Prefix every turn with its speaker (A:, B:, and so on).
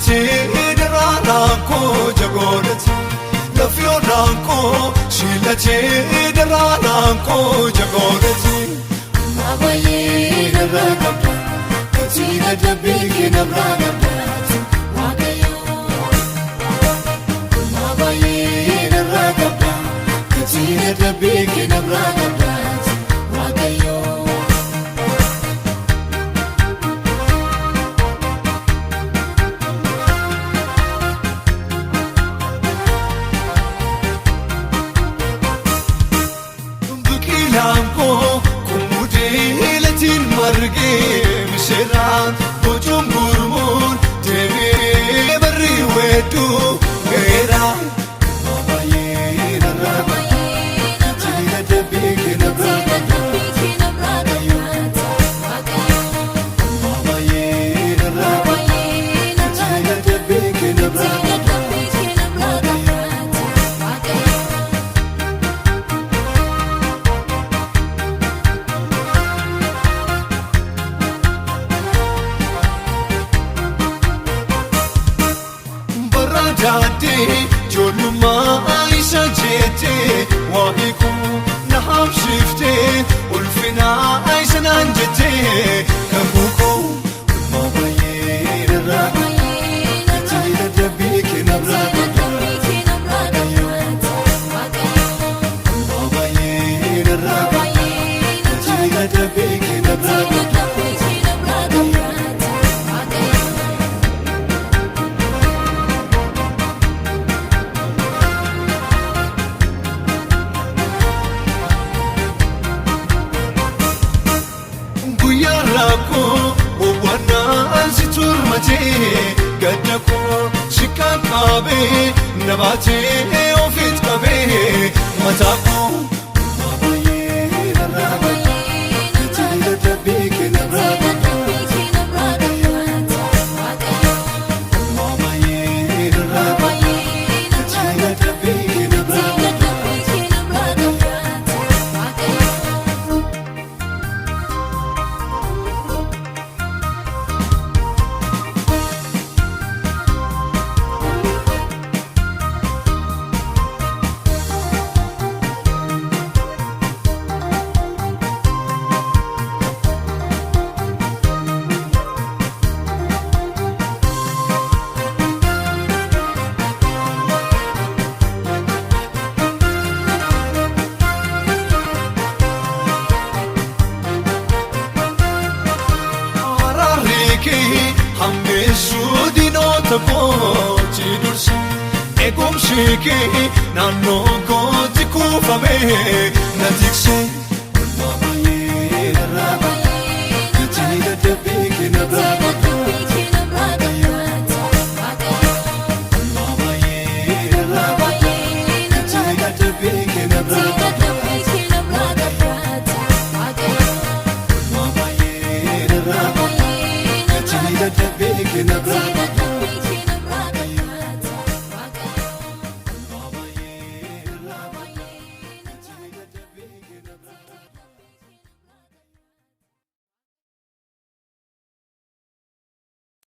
A: Shiilachee daraaraan koo jagoolati lafyoonaan koo shiilachee daraaraan koo jagoolati. Maabaayee narraa qabda katiin adabbii kee narraa qabda waaqayyoo. Maabaayee narraa qabda katiin adabbii kee narraa qabda waaqayyoo. Biqilaan koo kummudee latiin margee misirraan bocuun gurmuun deebi'ee barri weedduu ga'eera. Maabaayee narraa qabda katiin adabbii kee narraa qabda. Maabaayee narraa qabda katiin adabbii kee narraa qabda. Barraadaadee ijoollummaa isa jettee waa'ee koo na haamsiftee ulfinaa isa naan jettee kakuu koo ulmaa baay'ee narraa qabda gatii dadhabbii kee narraa qabda ulmaa baay'ee narraa qabda gatii dadhabbii kee narraa qabda. Guyyaa rakkoo hubannaan si turmatee gadda koo si qaqqabee na baatee ofiit qabee mataa koo. Maabaayee narraa qabda gatii dadhabbii kee narraa qabda. Maabaayee narraa qabda gatii dadhabbii kee narraa qabda. Araarri kee hammeessuu diinota kootti dursa. Eegumsi kee naannoo kootti kuufamee na tikse. Olmaa baay'ee narraa qabda gatii dadhabbii kee narraa qabda. Olmaa baay'ee narraa qabda gatii dadhabbii kee narraa qabda. Olmaa baay'ee narraa qabda gatii dadhabbii kee narraa qabda.